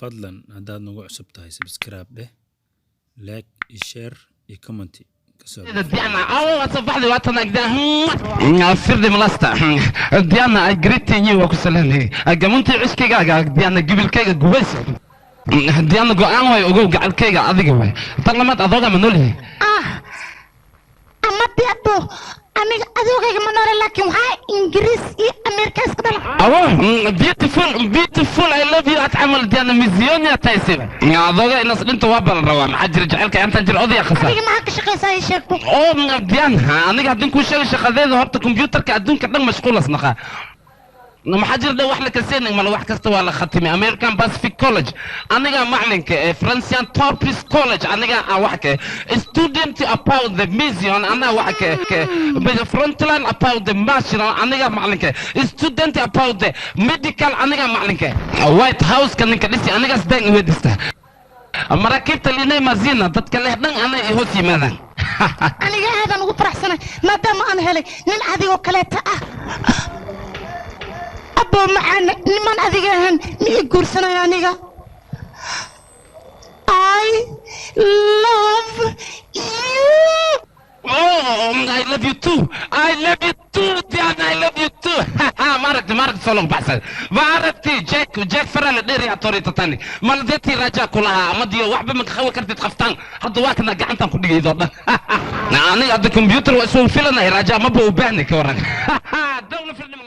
Fadlan haddaad nagu cusub tahay, subscribe dheh, like iyo share iyo comment kasoo. Diana, oh, what's up, baxdi waatan agdaa firdi malasta. Diana, I greeting you, waa ku salaamay gamuntii cuskigaaga. Diana, gibilkayga gubaysa. Diana, go'aan way ogow, gacalkayga adiga way tan lamaad adooga ma noolyahay? Ah, ama deebo, aniga adoogayga ma noole, laakiin waxaa Ingiriis iyo Ameerika iska dhala. Awo, beautiful, beautiful, I love you. At camal Diana miziyonia taysib adooga inas dhinta waa balan rabaa. Maxaa jira jacaylka intaan jir odaya khasa. Adiga maxaa ka shaqaysaa? Ii sheegbo. Oo Diana, aniga haddin kuu sheegay shaqadeeda, horta computerka adduunka dhan mashquulas naqaa. Maxaa jira dhan wax la kaseenay mala, wax kasta waa la khatimay. American Pacific College aniga macalinka ee Francian Torpis College aniga aan wax ka student about the mission, anaa wax ka the frontline about the national, aniga macalinka student about the medical, aniga macalinka White House ka ninka dhisi aniga sidaan iweydista maraakiibta linay mazina dadka leh dhan anay i hoos yimaadaan. Aniga aadaan ugu faraxsanay maadaama aan helay nin adigoo kaleeta ah. Aboo macaana, niman adiga ahan ma ii guursanayo aniga. I love you. Oh, I love you too. I love you too, Diana. I love you too. Maaragti, maaragti, soo log baxsan. Maaragti, Jack, Jack Farrell dheer yaa tori Titanic. Maladeetii raja kulaha amadiyo waxba ma ka qaban kartid qaftaan. Hadda waa kana gacantan ku dhigay doo dhan. Aniga hadda computer waa isuu filanahay, raja maba u baahni ka waran. Dawla filni.